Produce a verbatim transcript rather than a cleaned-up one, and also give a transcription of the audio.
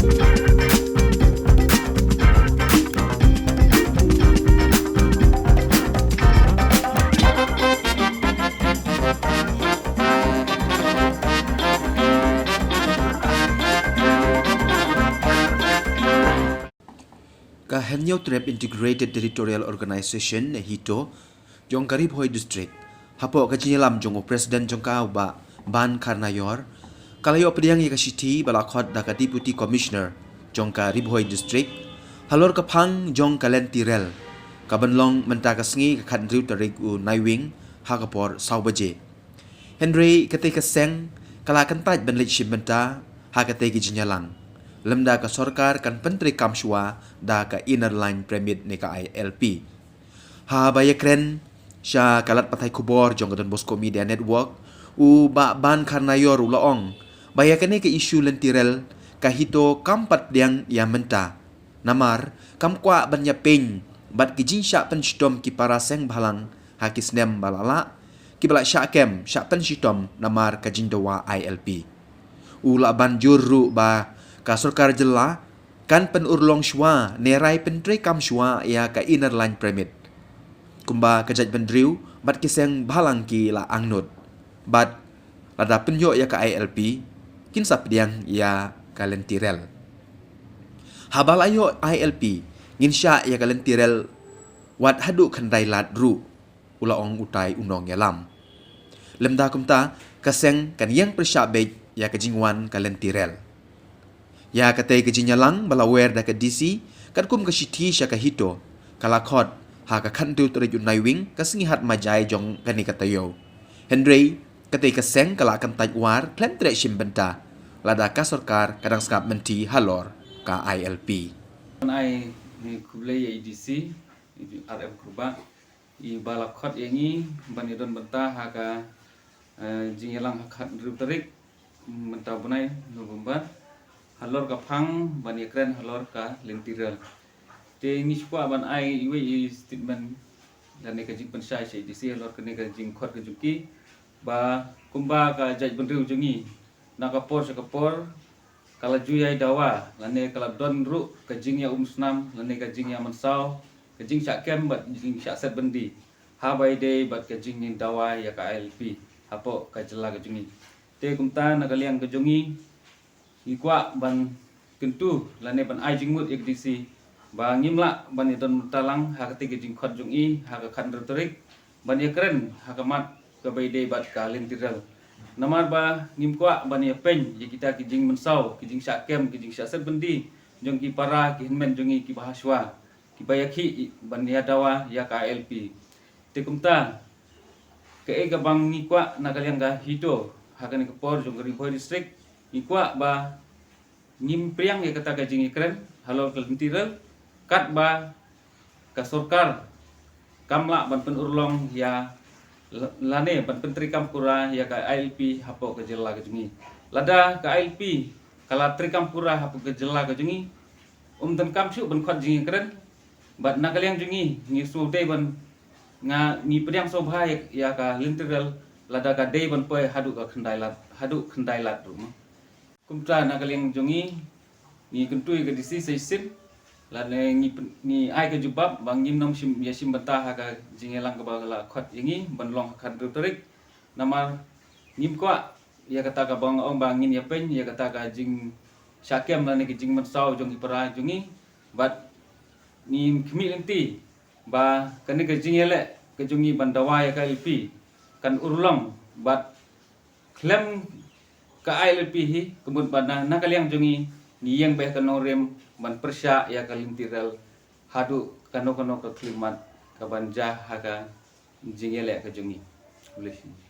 Ka Hynñiewtrep Integrated Territorial Organization, HITO, jong ka Ri Bhoi District, hapoh ka jingïalam jong u President jong ka, u Bah Ban Kharnaior, ka la ïoh pdiang ïa ka shithi ba la khot da ka Deputy Commissioner jong ka Ri Bhoi District halor ka phang jong ka lynti rel, ka ban long mynta ka sngi ka khathynriew tarik u Naiwieng ha ka por saw baje. Hynrei katei ka seng ka la kyntait ban leit shim bynta ha katei ka jingïalang, lymda ka sorkar kan pyntreikam shuwa da ka Inner Line Permit ne ka I L P. Haba ïakren sha ka lad pathai khubor jong ka Don Bosco Media Network, u Bah Ban Kharnaior u la ong ba ïa kane ka issue lynti rel, ka HITO kam pat pdiang ïa mynta. Namar kam kwah ban ïapeiñ bad ki jingshah pynshitom ki para seng bhalang ha ki snem ba la lah, kiba la shah kem shah pynshitom namar ka jingdawa I L P. U la ban jur ruh ba ka sorkar jylla kan pynurlong shuwa ne rai pyntreikam shuwa ïa ka Inner Line Permit, kumba ka jaitbynriew bad ki seng bhalang ki la angnud. Bad lada pynïoh ïa ka I L P, kin sa pdiang ïa ka lynti rel. Haba la ïoh I L P, ngin shah ïa ka lynti rel wat haduh khyndai lad ruh, u la ong utai u nongïalam. Lymda kumta, ka seng kan ïeng pyrshah beit ïa ka jingwan ka lynti rel. Ïa katei ka jingïalang ba la wer da ka D C katkum ka shithi sha ka HITO, ka la khot ha ka khathynriew tarik u Naiwieng, ka sngi hat majai jong kane ka taïew. Hynrei katei ka seng ka la kyntait war khlem treh shim bynta, lada ka sorkar ka dang sngap mynthi halor ka I L P. Ban ai, eh, khublei ïa i D C, i R M Kurbah, i ba la khot ïa ngi ban ïadon bynta ha ka, eh, jingïalang ha khathynriew tarik mynta u bnai November, halor ka phang ban ïakren halor ka lynti rel. Te ngi shu kwah ban ai iwei i statement lane ka jingpynshai sha i D C halor kane ka jingkhot ka jong ki, ba kumba ka jaitbynriew jong ngi, na ka por sha ka por ka la ju ïai dawa lane ka la don ruh ka jingïaumsnam lane ka jingïamynsaw, ka jingshah kem bad jingshah set byndi, haba ïadei bad ka jingdawa ïa ka I L P hapoh ka jylla ka jong ngi. Te kumta na ka liang ka jong ngi, ngi kwah ban kyntu lane ban ai jingmut ïa ka D C ba ngim lah ban ïadon bynta lang ha katei ka jingkhot jong i ha ka khathynriew tarik ban ïakren ha ka mat kaba ïadei bad ka lynti rel. Namar ba ngim kwah ban ïapeiñ ïa kita ki jingmynsaw, ki jingshah kem, ki jingshah set byndi jong ki para ki hynmen jong ngi kiba ha shuwa, kiba ïakhih ban ïadawa ïa ka I L P. Te kumta, kaei kaba ngi kwah na ka liang ka HITO ha kane ka por jong ka Ri Bhoi District, ngi kwah ba ngim pdiang ïa kata ka jingïakren halor ka lynti rel katba ka sorkar kam lah ban pynurlong ïa la-, lane ban pyntreikam pura ïa ka I L P hapoh ka jylla ka jong ngi. Lada ka I L P ka la treikam pura hapoh ka jylla ka jong ngi, um donkam shuh ban khot jingïakren. Bad na ka liang jong ngi, ngi shu dei ban, nga ngi pdiang sngewbha ïa, ïa ka lynti rel lada ka dei ban poi haduh ka khyndai lad, haduh khyndai lad ruh mo. Kumta na ka liang jong ngi, ngi kyntu ïa ka D C sa shisien lane ngi pyn-, ngi ai ka jubab ba ngim nang shim, ïashim bynta ha ka jingïalang kaba la khot ïa ngi ban long ha ka khathynriew tarik. Namar ngim kwah ïa kata kaba nga ong ba ngin ïapeiñ ïa kata ka jingshah kem lane ka jingmynsaw jong ki para jong ngi. Bad ngin khmih lynti ba kane ka jingïaleh ka jong ngi ban dawa ïa ka I L P kan urlong bad khlem ka I L P hi, ka mut ba na, na ka liang jong ngi, ngi ïeng beit ha ka nongrim ban pyrshah ïa ka lynti rel haduh kano kano ka khyllipmat kaban jia ha ka jingïaleh ka jong ngi. Khublei shibun.